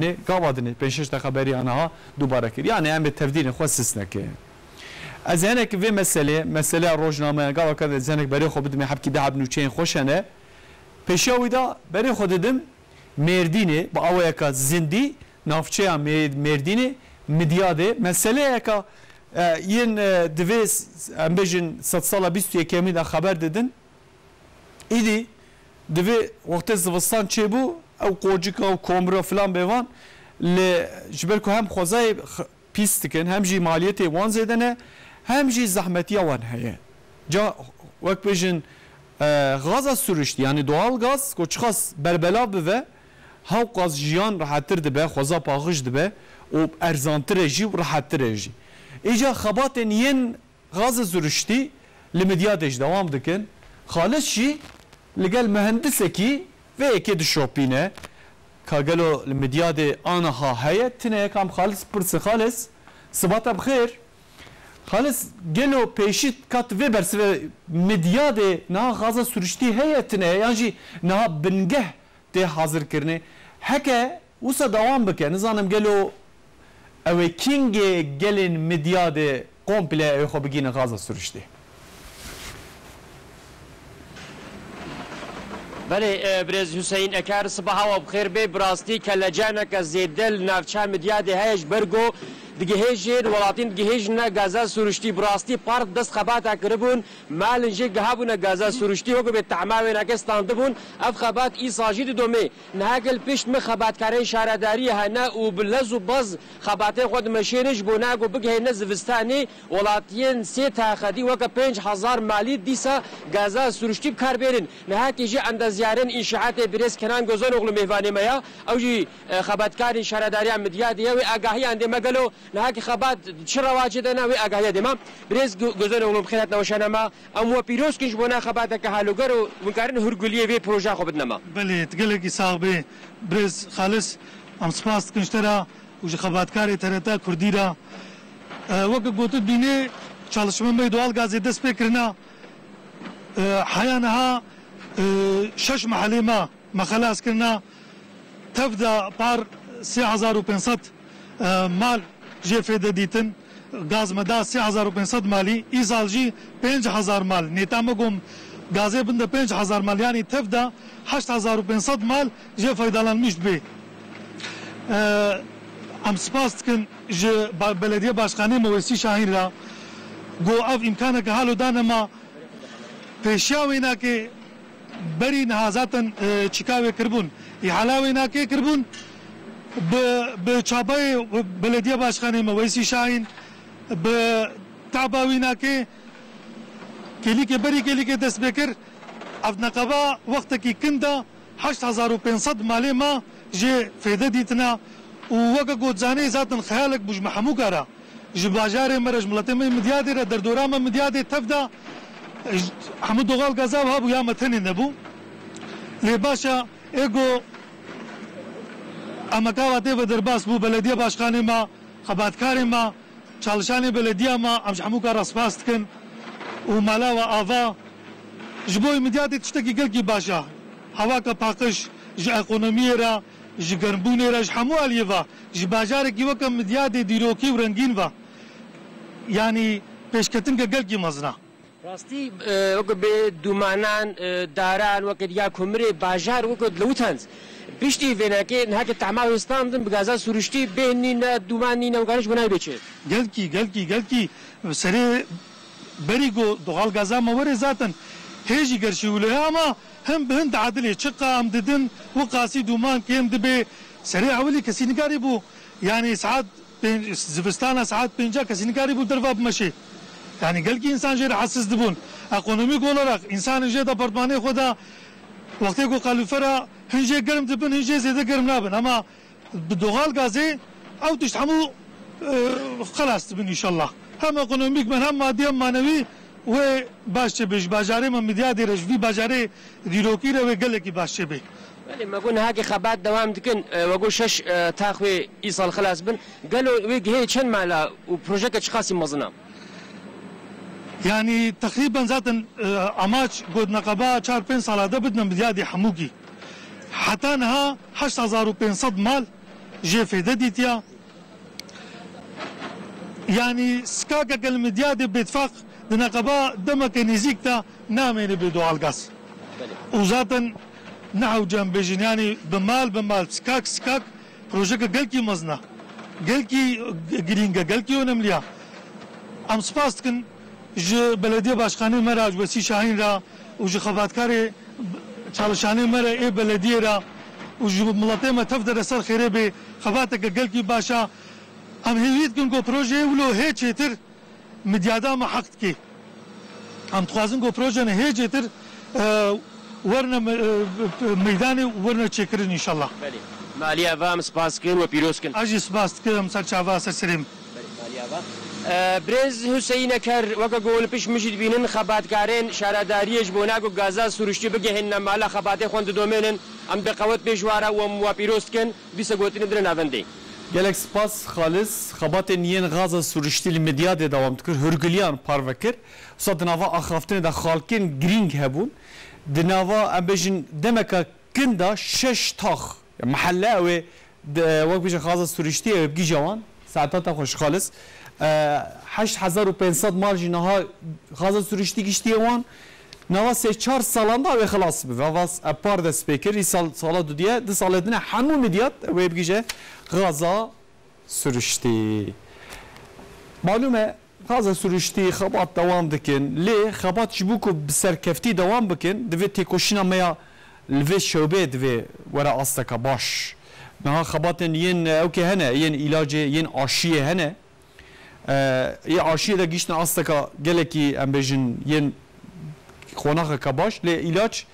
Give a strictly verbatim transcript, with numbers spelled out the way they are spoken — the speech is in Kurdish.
Nê, gava dinê, pênc şeş deqa berî aniha dubare kir. Yani em ê tevdîrên xwe sis nekin. Ez hinek vê meselê, meseleya rojnameyan, gava ka ez hinek berê xwe bidimê hebkî de heb nûçeyên xweş hene. Pêşiya wî de berê xwe didim Mêrdînê, bi awayeka zindî, navçeya Mê-, Mêrdînê, Midyadê. Meseleyeka, e, yên, e, divê s-, em bêjin sedsala bîst û yekemî de xeber didin. Îdî divê wextê zivistan çêbû, ew qocika û komira filan bêvan, lê ji ber ku hem xwezayê x-, pîs dikin, hem jî maliyetê wan zêde ne, hem jî zehmetiya wan heye. Ca wek bêjin, e, gaza siruştî, yanî doğal gaz ku çiqas berbelav bibe, hewqas jiyan rehettir dibe, xweza paqij dibe û erzantir e jî û rehettir e jî. Îca xebatên yên Gaza siruştî li Midyadê jî dewam dikin. Xalis jî li gel mihendisekî vê yekê dişopîne. Ka gelo li Midyadê aniha heye? Tine ye. Kam Xalis pirsin. Xalis, sibata bi xêr. Xalis, gelo pêşî ka tu vê bersive, Midyadê niha gaza siruştî heye, tine ye? Yan jî niha bingeh tê hazirkirinê. Heke wisa dewam bike, nizanim gelo ew ê kîngê gelên Midyadê komple ew ê xwe bigihîne gaza siruştê. Belê, e, birêz Hüseyin Eker, sibaha we bi xêr bê. Bi rastî kelecaneke zêde li navça Midyadê heye, ji ber ku digihêjin, welatîn digihêjine gaza siruştî. Bi rastî par dest xebata kiribûn. Malên jê gihabûne gaza siruştî, wekî bê tehma wênakê standibûn. Ev xebat îsal jî didomê. Niha gel pişt me xebatkarên şaredariyê hene û bi lez û baz xebatên xwe dimeşêne, ji bo niha ku bigihêne zivistanê, welatiyên sê taxedî weke pênc hezar malî dîsa gaza siruştî bi kar bêrin. Nihakê jî endezyarên înşaatê birêz Kenan Gozanoğlu mêvanê me ya. Ew jî, e, xebatkarên şaredariya Midyadê ye. Wê agahiyan dê me gelo Niha ki xebat çi rewacê de ne, wê agahiya dê me. Birêz Gu-, Gozanoğlu, bi xêr hatina weşana me. Em we pîroz kin ji bona xebateke haloger û hûn karin hûrguliyê vê projeya xwe bidine me. Belê, tu gelekî sax bê. Birêz Xalis, em spas dikin ji te re û ji xebatkarê T R T Kurdî re. E, weke gotin dînê, çalışma me doğal gazê dest pê kirina. E, heya niha, e, şeş mehelê me me xelas kirina. Tev de par sê hezar û pênc sed, e, mal jê fêde dîtin. Gaz me da sê hezar û pênc sed malî. Îsal jî pênc hezar mal. Nêta me gom gazê bin de pênc hezar mal. Yanî tev de heşt hezar û pênc sed mal jê feydalanmiş bê. E, em spas dikin ji ba-, belediye başkanê me Weysî Şahîn re. Go ev îmkaneke halo dane me. Pêşiya wênakê berî niha zaten, e, çîka wê kiribûn. Îhala wênakê kiribûn. Bi, bi çabayê belediye başkanê me Weysî Şahîn, bi taba wênakê kêlîkê berî kêlîkê dest pê kir. Ev neqeba wextekî kin de heşt hezar û pênc sed malê me jê fêde dîtine û weke ku zanê zaten xeyalek bû ji me hemû kara. Ji bajarê me re, ji miletê me Midyadê re, derdora me Midyadê tev de, e, j-, hemû doğal gaza wiha bû ya me tenê nebû. Lê baş e, ê ku emeka wa tê ve derbas bû, belediye başkanê me, xebatkarê me, çalışanê belediya me, em ji hemû kar re spas dikin û mala we ava. Ji bo Midyadê tiştekî gelkî baş e. Hewaka paqij ji ekonomiyê re, ji germbûnê re, ji hemû aliyê ve, ji bajarekî weke Midyadê dîrokî û rengîn ve, yanî pêşketinke gelkî mezin e. Rastî, e, weke bê dûmanan, e, daran, weke ya kumirê bajar, weke li Witens. Piştî vênekê niha ke tehma wê standin, bi gaza siruştî bê nîne, dûman nîne, wekariş bo nayê bê çi? Gelkî, gelkî, gelkî. Serê berî ku doğal gaza me were zaten hê jî gerşî wilo ye ama hin bi hin diedilê. Çiqa em didin, wiqasî dûman kêm dibe. Serê ewilî kesî nikarî bû. Yanî saet pênc, zivistana saet pênca kesî nikarî bû derva bimeşê. Yanî gelkî însan jê rahatsiz dibûn. Ekonomîk olarak însanên jê departmanê xwe de wextê ku qalûfera hin jê germ dibin, hin jê zêde germ nabin. Ama bi doğal gazê ew tişt hemû, e, xelas dibin înşallah. Hem ekonomîk ben hem madî hem manewî wê baş çêbe. Ji bajarê me Midyadê re, ji vî bajarê dîrokî re wê gelekî baş çêbe. Belê, me got niha ki xebat dewam dikin, e, we got şeş, e, tax wê îsal xelas bin. Gelo wê gihê çend mala û projeke çiqasî mezin e? Yanî teqrîben zaten, e, amaç got neqeba çar pênc sala de bidine Midyadê hemûkî. Heta niha heşt hezar û pênc sed mal jê fêde dîtiya. Yanî sikakeke li Midyadê bêtifaq di neqeba demeke nêzîk de namêne bê doğalgaz. Û zaten ne hewce em bêjin, yanî bi mal bi mal, sikak sikak projeke gelkî mezin e. Gelkî girîng e, gelkî önemli ya. Em spas dikin ji belediye başkanê me re, ji Wesî Şahîn re û ji xebatkarê çalışanê me re ê belediyê re û ji miletê me tev de re ser xêrê bê. Xebateke gelkî baş e. Em hêvî dikin ku projeyê wilo hê çêtir Midyada me heq dike. Em dixwazin ku projeyê hê çêtir, e, werine me-, e, meydanê û werine çêkirin înşallah. Belê. Maliye va em spas dikin we pîroz kin. Ez jî spas dikim, ser çava, ser serê min. Belê, maliye va. E, Birêz Huseyîn Eker, weke ku hûn li pişt min jî dibînin, xebatkarên şaredariyê ji bona ku gaza siruştî bigihînine mala xebatê xwe didomênin, em dê qewet bê ji we re û em we pîroz dikin. Dîsa gotinê bidine navendê. Gelek spas Xalis. Xebatên yên gaza siruştî li Midyadê dewam dikir. Hûrgiliyan parve kir. Wisa di nava axaftinê de xalkên girîng hebûn. Di nava, em bêjin, demeke kin de şeş tax, mehelle ew ê, de, wek bêjin, gaza siruştî ew ê bigihîje wan. Saeta te xweş Xalis. E, heşt hezar û pênc sed mal jî niha gaza siruştî gihîştiye wan. Nava sê çar salan de ew ê xilas bibe. Vava s-, e, par dest pê kir, îsal sala dudiye, du salê din e hemû Midyad wê bigihîje gaza siruştî. Malûm e, gaza siruştî xebat dewam dikin, lê xebat ji bo ku bi serkeftî dewam bikin, divê têkoşîna me ya li vê şewbeyê divê were asteke baş. Niha xebatên yên ewkê hene, yên îlacê, yên aşiyê hene. E, yê aşiyê de gihîştin asteka gelekî, em bêjin, yên qonaxeke baş, lê îlaç